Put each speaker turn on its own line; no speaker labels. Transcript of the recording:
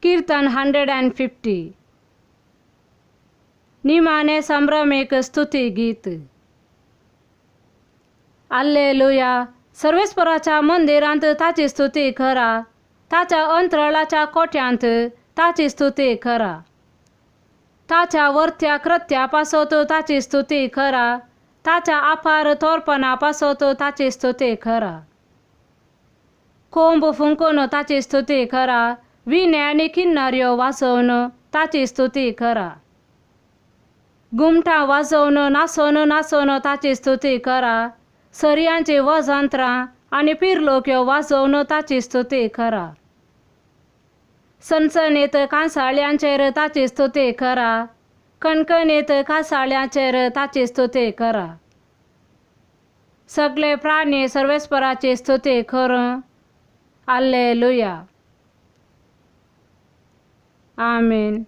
कीर्तन 150. निमाणे संभ्रमेक स्तुती गीत. आल्लेलुया. सर्वेस्पराच्या मंदिरांत ताची स्तुती करा, ताच्या अंतराळाच्या कोट्यांत ताची स्तुती करा. ताच्या वरत्या कृत्या पासत ताची स्तुती करा, ताच्या आपार तोरपणा पासत ताची स्तुती करा. कोंब फुंकून ताची स्तुती करा, विणे आनी किन्नऱ्यो वाजोवन ताची स्तुती करा. घुमटां वाजोवन नाचोन नाचोन ताची स्तुती करा, सरयांची वजंत्रां आनी पिरलोक्यो वाजोवन ताची स्तुती करा. सनसनीत कांसाळ्यांचेर ताची स्तुती करा, कणकणीत कांसाळ्यांचेर ताची स्तुती करा. सगळे प्राणी सर्वेस्पराची स्तुती करूं. आल्लेलुया. आमेन.